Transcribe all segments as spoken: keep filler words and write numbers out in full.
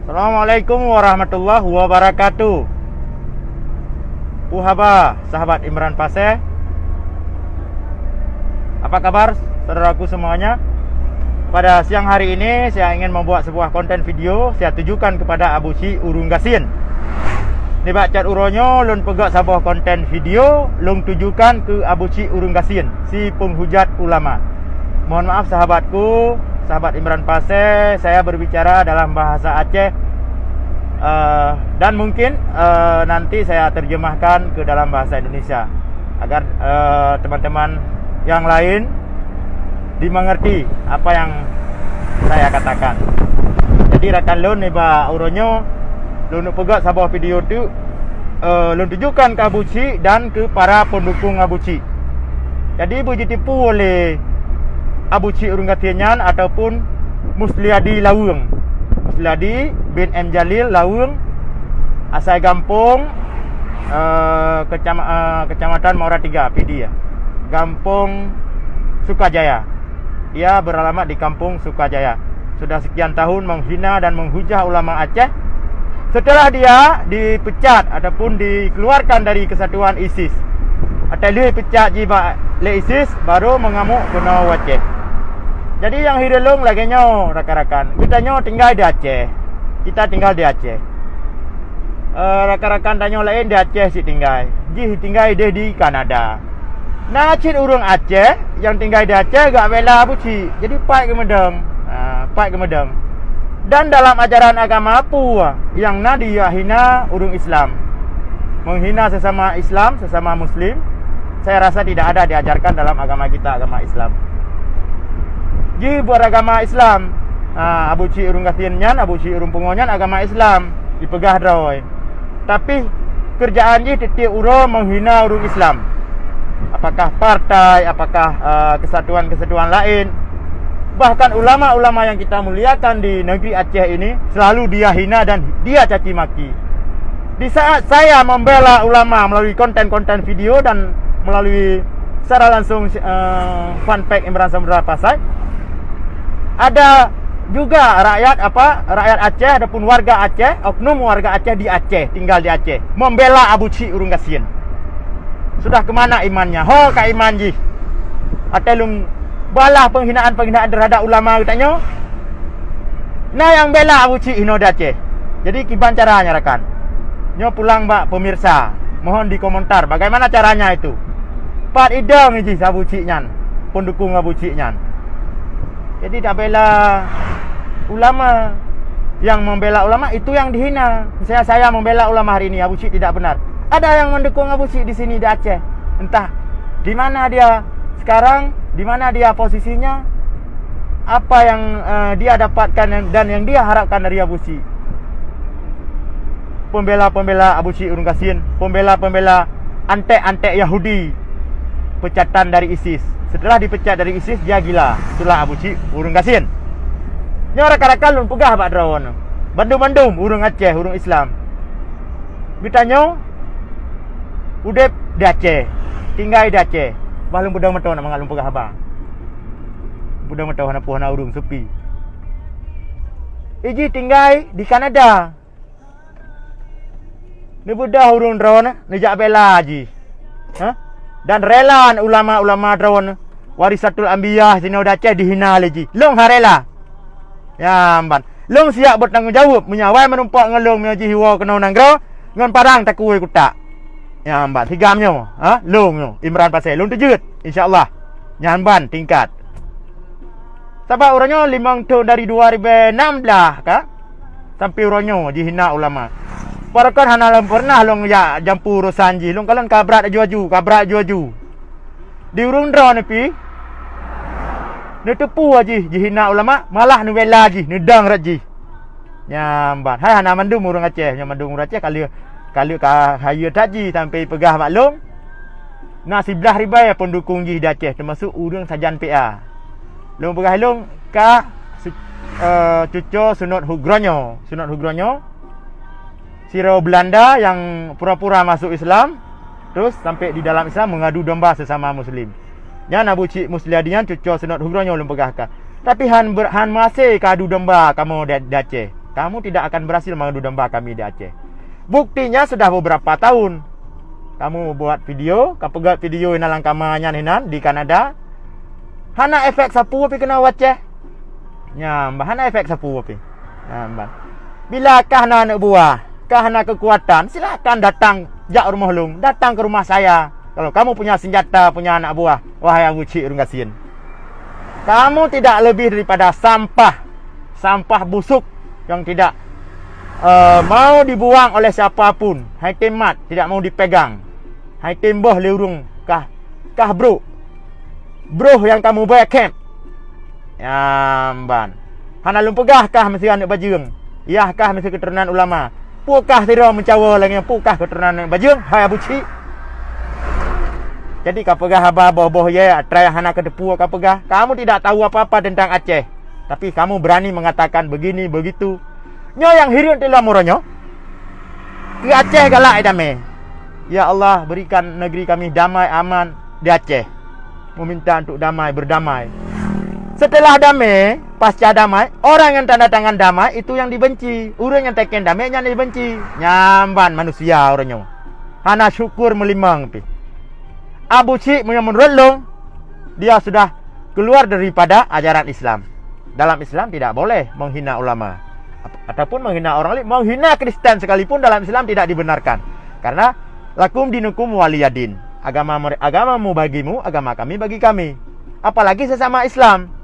Assalamualaikum warahmatullahi wabarakatuh. Puhaba, sahabat Imran Pasé. Apa kabar, saudaraku semuanya? Pada siang hari ini, saya ingin membuat sebuah konten video saya tujukan kepada Abu Syik Ureuëng Gasien. Nibak chat uroe nyoe, lôn peugah saboh konten video lôn tujukan keu Abu Syik Ureuëng Gasien, si penghujat ulama. Mohon maaf, sahabatku, sahabat Imran Pasé, saya berbicara dalam bahasa Aceh, eh, dan mungkin, eh, nanti saya terjemahkan ke dalam bahasa Indonesia agar, eh, teman-teman yang lain dimengerti apa yang saya katakan. Jadi, rakan lôn, nibak uroe nyoe lôn peugah saboh video tu, eh, lôn tujukan keu Abu Syik dan keu para pendukung Abu Syik. Jadi, beujitipu oleh Abu Syik Ureuëng Gasien nyan ataupun Musliadi Laweueng. Musliadi bin M Jalil Laweueng, asai gampông, eh, kecama-, eh, Kecamatan Muara Tiga, Pidie. Gampông Sukajaya. Ia beralamat di Kampung Sukajaya. Sudah sekian tahun menghina dan menghujat ulama Aceh. Setelah dia dipecat ataupun dikeluarkan dari kesatuan ISIS, atau lheueh pecat jih bak lé ISIS, baru mengamuk keunoe u Aceh. Jadi, nyang hireuen lôn lagée nyoe, rakan-rakan. Geutanyoe tinggai di Aceh. Kita tinggal di Aceh. Eh, rakan-rakan tanyoe laén di Aceh cit tinggai. Jih tinggai deh di Kanada. Na cit ureuëng Aceh nyang tinggai di Aceh geubela Abu Syik. Jadi, pat geumeudong. Ha, pat geumeudong. Dan dalam ajaran agama peue nyang na diyue hina ureuëng Islam? Menghina sesama Islam, sesama Muslim, saya rasa tidak ada diajarkan dalam agama kita, agama Islam. Jih buet agama Islam, ha, Abu Syik Ureuëng Gasien nyan, Abu Syik Ureuëng Pungo nyan agama Islam, dipeugah droe. Tapi, kerjaan jih tieb-tieb uroe menghina ureuëng Islam. Apakah partai, apakah, eh, kesatuan-kesatuan laén. Bahkan ulama-ulama yang kita muliakan di negeri Aceh ini selalu dia hina dan dia caci maki. Di saat saya membela ulama melalui konten-konten video dan melalui secara langsung, eh, fanpage Imran Samudra Pasai, ada juga rakyat, apa, rakyat Aceh ataupun warga Aceh, oknum warga Aceh di Aceh, tinggal di Aceh, membela Abu Syik Ureuëng Gasien. Sudah ke mana imannya? Ho ka iman jih. Até lôn balah penghinaan-penghinaan terhadap ulama geutanyoe. Na nyang bela Abu Syik inoe di Aceh. Jadi, kiban caranya, rakan? Nyoe pulang bak pemirsa. Mohon dikomentar bagaimana caranya itu. Pat idong jih Abu Syik nyan, pendukung Abu Syik nyan. Jadi, dak bela ulama. Yang membela ulama itu yang dihina. Misalnya saya membela ulama hari ini, Abu Syik tidak benar. Ada yang mendukung Abu Syik di sini di Aceh. Entah di mana dia sekarang, di mana dia posisinya, apa yang, eh, dia dapatkan dan, dan yang dia harapkan dari Abu Syik. Pembela-pembela Abu Syik Ureuëng Gasien, pembela-pembela antek-antek Yahudi, pecatan dari ISIS. Setelah dipecat dari ISIS, dia gila. Itulah Abu Syik Ureuëng Gasien. Nyoe rakan-rakan lôn peugah bak droeneuh. Bandum-bandum ureuëng Aceh, ureuëng Islam. Geutanyoe udeb di Aceh, tinggai di Aceh. Bah lôn beudong mantong nak mangat lôn peugah haba. Beudong mantong hana peue hana ureuëng, sepi. Iji tinggai di Kanada. Neubeudoh ureuëng droeneuh, neujak bela jih. Ha? Dan rela ulama-ulama droeneuh, warisatul anbiya sinoe di Aceh dihina lé jih. Lôn han rela. Nyan ban. Lôn siap bertanggung jaweueb meunyoe awai meurumpok ngon lôn meunyoe jih iwoe keunoe nanggroe, ngon parang takue kutak. Nyan ban. Sigam nyoe, ha? Lôn nyoe, Imran Pasé. Lôn teujeuet, insya Allah. Nyan ban tingkat. Sabab uroe nyoe limong thon dari dua ribu enam belas ka, sampai uroe nyoe jihina ulama. Padahai hana lom pernah lôn jak jampu urosan jih. Lôn kalon ka brat aju-aju, ka brat aju-aju. Di ureuëng droeneuh pih, neuteupeue jih jihina ulama, malah neubela jih, neudong rot jih. Nyan ban. Hai hana mandum ureuëng Aceh, nyan mandum ureuëng Aceh ka lheueh, ka lheueh ka hayeu that jih sampai peugah bak lôn. Na siblaih ribèe pendukung jih di Aceh, teumasuk ureuëng sajan P A. Lôn peugah lôn ka su-, eh, cuco Sunot Hugronyo. Sunot Hugronyo, sidroe Belanda nyang pura-pura masuk Islam, terus sampai di dalam Islam mengadu domba sesama Muslim. Nyan Abu Syik Musliadi nyan cuco Sunot Hugronyo lôn peugah ka. Tapi han ber-, han meuhasé ka adu domba kamoe di, di Aceh. Kamu tidak akan berhasil mengadu domba kami di Aceh. Buktinya sudah beberapa tahun kamu buat video, kapeugét video hinan lam kama nyan hinan di Kanada. Hana efek sapeue pih keunoe u Aceh. Nyan, bah, hana efek sapeue pih. Nyan, bah. Bila kah na aneuk buah, kah na keukuatan, silakan datang jak rumoh lôn, datang ke rumah saya. Kalau kamu punya senjata, punya anak buah, wahai Abu Chik ureuëng gasien. Kamu tidak lebih daripada sampah, sampah busuk yang tidak, eh, mau dibuang oleh siapa pun. Hai tem mat, tidak mau dipegang. Hai tem boh lé ureuëng kah, kah brok. Broh nyang kamu beuet khép. Nyan ban. Hana lôn peugah kah miseue aneuk bajeueng. Yah kah miseue keuturonan ulama. Peu kah sidroe meucawa lagée nyan, peu kah keuturonan aneuk bajeueng, hai Abu Chik. Jadi kapeugah haba boh-boh ye, atra nyang hana kateupeue kapeugah. Kamu tidak tahu apa-apa tentang Aceh. Tapi kamu berani mengatakan begini, begitu. Nyoe nyang hireuen teuh lom uroe nyoe. Keu Aceh galak damé. Ya Allah, berikan negeri kami damai, aman di Aceh. Meminta untuk damai, berdamai. Setelah damai, pasca damai, orang yang tanda tangan damai itu yang dibenci. Ureuëng nyang teken damé nyan dibenci. Nyan ban manusia uroe nyoe. Hana syukur meulimong pih. Abu Chik meunyoe meunurot lôn, dia sudah keluar daripada ajaran Islam. Dalam Islam tidak boleh menghina ulama. Ap-, ataupun menghina orang lain, menghina Kristen sekalipun dalam Islam tidak dibenarkan. Karena lakum dinukum waliyadin. Agama mere-, agamamu bagimu, agama kami bagi kami. Apalagi sesama Islam.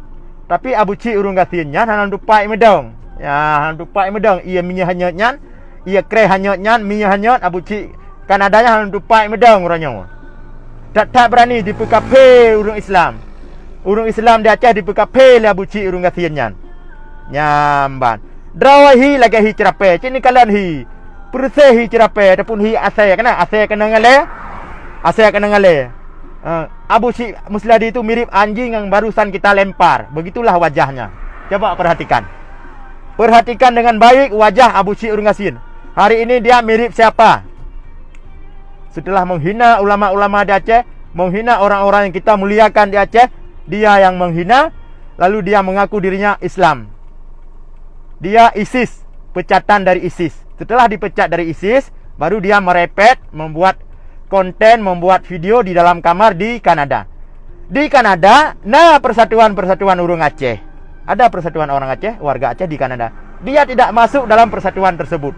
Tapi Abu Chik ureuëng gasien nyan hana tupai meudong. Ya, hana tupai meudong. Ia minyeuk hanyot nyan, ia kreh hanyot nyan, minyeuk hanyot, Abu Chik Kanada nyan hana tupai meudong uroe nyoe. That-that berani dipeukaphé ureuëng Islam. Ureuëng Islam di Aceh dipeukaphé lé Abu Chik ureuëng gasien nyan. Nyan ban. Droe hi lagée hi ceurapée, cit neukalon hi. Peureuséh hi ceurapée ataupun hi asée, kana asée keuneuk ngalée. Asée keuneuk ngalée. Ha, Abu Chik Musliadi itu mirip anjing yang barusan kita lempar. Begitulah wajahnya. Coba perhatikan. Perhatikan dengan baik wajah Abu Chik ureuëng gasien. Hari ini dia mirip siapa? Setelah menghina ulama-ulama di Aceh, menghina orang-orang yang kita muliakan di Aceh, dia yang menghina, lalu dia mengaku dirinya Islam. Dia ISIS, pecatan dari ISIS. Setelah dipecat dari ISIS, baru dia merepet, membuat konten, membuat video di dalam kamar di Kanada. Di Kanada, na persatuan-persatuan ureuëng Aceh. Ada persatuan orang Aceh, warga Aceh di Kanada. Dia tidak masuk dalam persatuan tersebut.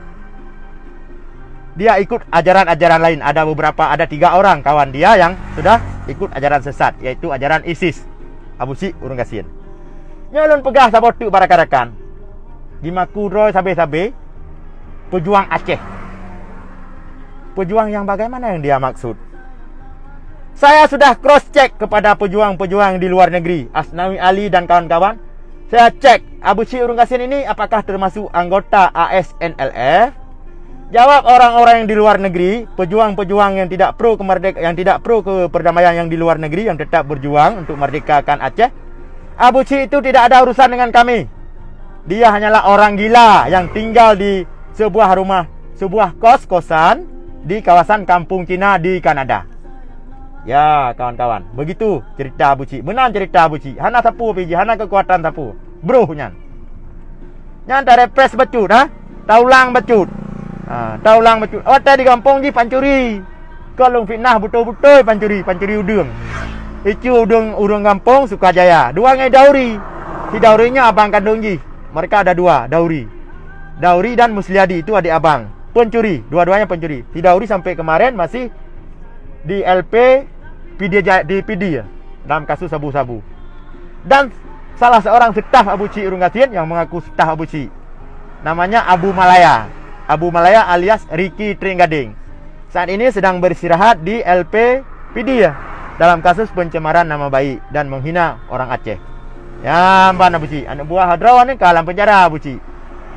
Dia ikut ajaran-ajaran lain. Ada beberapa, ada tiga orang kawan dia yang sudah ikut ajaran sesat, yaitu ajaran ISIS. Abu Chik ureuëng gasien. Nyoe lôn peugah saboh teuk bak rakan-rakan. Jimaku droe sabe-sabe pejuang Aceh. Pejuang yang bagaimana yang dia maksud? Saya sudah cross check kepada pejuang-pejuang di luar negeri, Asnawi Ali dan kawan-kawan. Saya cek, Abu Chik ureuëng gasien ini apakah termasuk anggota A S N L F? Jawab orang-orang yang di luar negeri, pejuang-pejuang yang tidak pro kemerdek-, yang tidak pro ke perdamaian yang di luar negeri, yang tetap berjuang untuk merdekakan Aceh. Abu Chik itu tidak ada urusan dengan kami. Dia hanyalah orang gila yang tinggal di sebuah rumah, sebuah kos-kosan di kawasan Kampung Cina di Kanada. Ya, kawan-kawan, begitu cerita Abu Chik. Meunan cerita Abu Chik. Hana sapeue pih jih, hana keukuatan sapeue. Broh nyan. Nyan tarepres bacut, ha? Taulang bacut. Ha, taulang bacut. Watée di gampông jih pancuri. Kon lôn fitnah beutôi-beutôi pancuri, pancuri udeueng. Icu udeueng, ureuëng gampông Sukajaya. Dua ngai Dauri. Si Dauri nyan abang kandong jih. Mereka ada dua, Dauri. Dauri dan Musliadi itu adik abang. Pencuri, dua-duanya pencuri. Si Dauri sampai kemarin masih di L P Pidie Ja-, di Pidie dalam kasus sabu-sabu. Dan salah seorang staf Abu Chik ureuëng gasien yang mengaku staf Abu Chik. Namanya Abu Malaya. Abu Malaya alias Ricky Tring Gading. Saat ini sedang beristirahat di L P Pidie dalam kasus pencemaran nama baik dan menghina orang Aceh. Ya, ban Abu Chik, aneuk buah droe nyan ka lam penjara Abu Chik.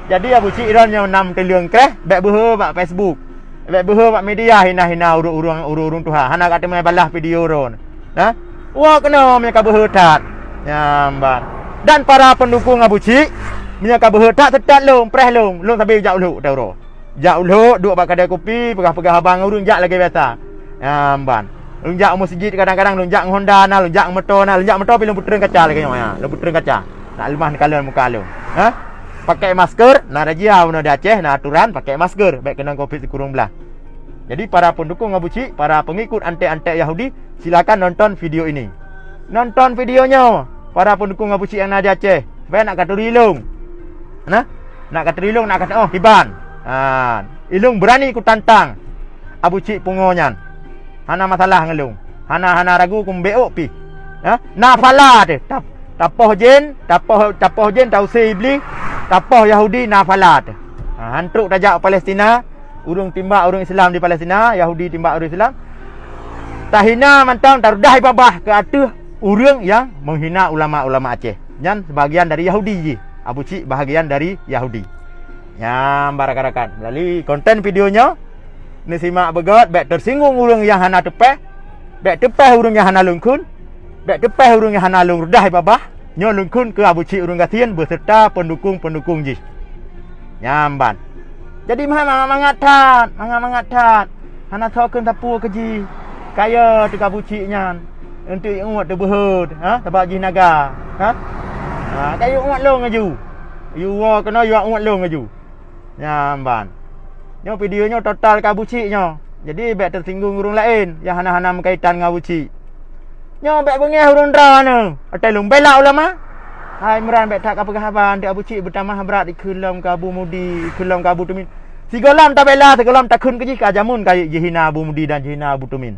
Jadi Abu Chik droe nyoe nam teuleueng kreh, bék beuhe bak Facebook. Bék beuhe bak media hina-hina ureuëng-ureuëng, ureuëng-ureuëng tuha. Hana ka teumé balah video droe. Nah, wa keunoe meunyoe ka beuhe that. Nyan ban. Dan para pendukung Abu Chik, meunyoe ka beuhe that, seutôt lôn, preh lôn, lôn sabe jak u Lhok teuh uroe. Jak u Lhok, duek bak kadai kupi, peugah-peugah haba ngon ureuëng, jak lagée biasa. Nyan ban. Lôn jak u meuseujid kadang-kadang, lôn jak ngon honda na, lôn jak ngon moto na, lôn jak moto pih lôn peutrön kaca lagée nyoe, ya. Lôn peutrön kaca. Nak leumah neukalon muka lôn. Ha? Pakai masker, na razia bunoe di Aceh, na aturan pakai masker, bèk keunong covid sikureueng blah. Jadi, para pendukung Abu Chik, para pengikut antek-antek Yahudi, silakan nonton video ini. Nonton video nyoe, para pendukung Abu Chik nyang na di Aceh, supaya nak katuri ilong. Nah, nak katuri ilong, nak kata, "Oh, kiban. Ha, ilong berani kutantang Abu Chik pungo nyan. Hana masalah ngon lôn. Hana, hana ragu kumbeuôk pih." Ha? Na phala teuh. Tap-, tapoh jén, tapoh, tapoh jén, tause Iblih, tapoh Yahudi, na phala teuh. Ha, han trok tajak Palestina, ureuëng timbak ureuëng Islam di Palestina, Yahudi timbak ureuëng Islam. Tahina mantong, tarudah babah keu ateueh ureuëng nyang menghina ulama-ulama Aceh. Nyan sebahagian dari Yahudi jih. Abu Chik bahagian dari Yahudi. Nyan, rakan-rakan. Jadi, konten video nyoe neusimak beugöt, bèk teusinggung ureuëng nyang hana teupèh, bèk teupèh ureuëng nyang hana lôn kheun, bèk teupèh ureuëng nyang hana lôn rudah babah. Nyoe lôn kheun keu Abu Chik ureuëng gasien beserta pendukung-pendukung jih. Nyan ban. Jadi, meuhan mangat-mangat that, mangat-mangat that. Hana soe kheun sapeue keu jih. Kayèe teuka Abu Chik nyan. Eunteuk iuet teubeuheut, ha? Sabab jih naga, ha? Ha, ka iuet lôn laju. Yue woe keunoe, yue uet lôn laju. Nyan ban. Nyoe video nyoe total keu Abu Chik nyoe. Jadi, bèk teusinggung ureuëng laén nyang hana-hana meukaitan ngon Abu Chik. Nyoe bèk beungèh ureuëng droeneuh. Watèe lôn bela ulama. Hai Imran, bèk that kapeugah haba, eunteuk Abu Chik beutamah brat dikheun lom keu Abu Mudi, dikheun lom keu Abu Tumin. Sigohlom tabela, sigohlom takheun keu jih, ka jameun ka jihina Abu Mudi dan jihina Abu Tumin.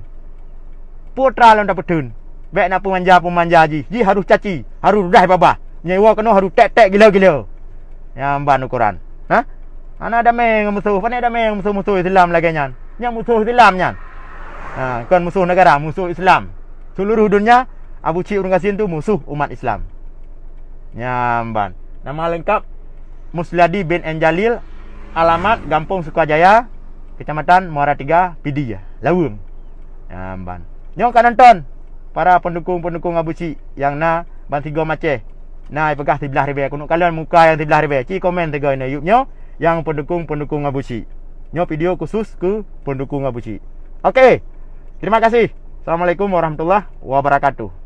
Peue atra lôn tapeutheun. Bèk na peumanja-peumanja jih. Jih harôh caci, harôh rudah babah. Nyoe woe keunoe harôh tèk-tèk gila-gila. Nyan ban ukoran. Ha? Hana damé ngon musoh. Pane damé ngon musoh-musoh Islam lagèe nyan? Nyan musoh Islam nyan. Ha, kon musoh negara, musoh Islam. Seluruh dunia, Abu Chik ureuëng gasien tu musoh umat Islam. Nyan ban. Nama lengkap, Musladi bin N Jalil, alamat Gampông Sukajaya, Kecamatan Muara Tiga, Pidie, Laweueng. Nyan ban. Nyoe ka nonton para pendukung-pendukung Abu Chik nyang na ban sigom Aceh. Na ipeugah siblah ribèe, keuneuk kalon muka nyang siblah ribèe. Ci komen sigoe inoe YouTube nyoe nyang pendukung-pendukung Abu Chik. Nyoe video khusus keu pendukung Abu Chik. Oke. Terima kasih. Assalamualaikum warahmatullahi wabarakatuh.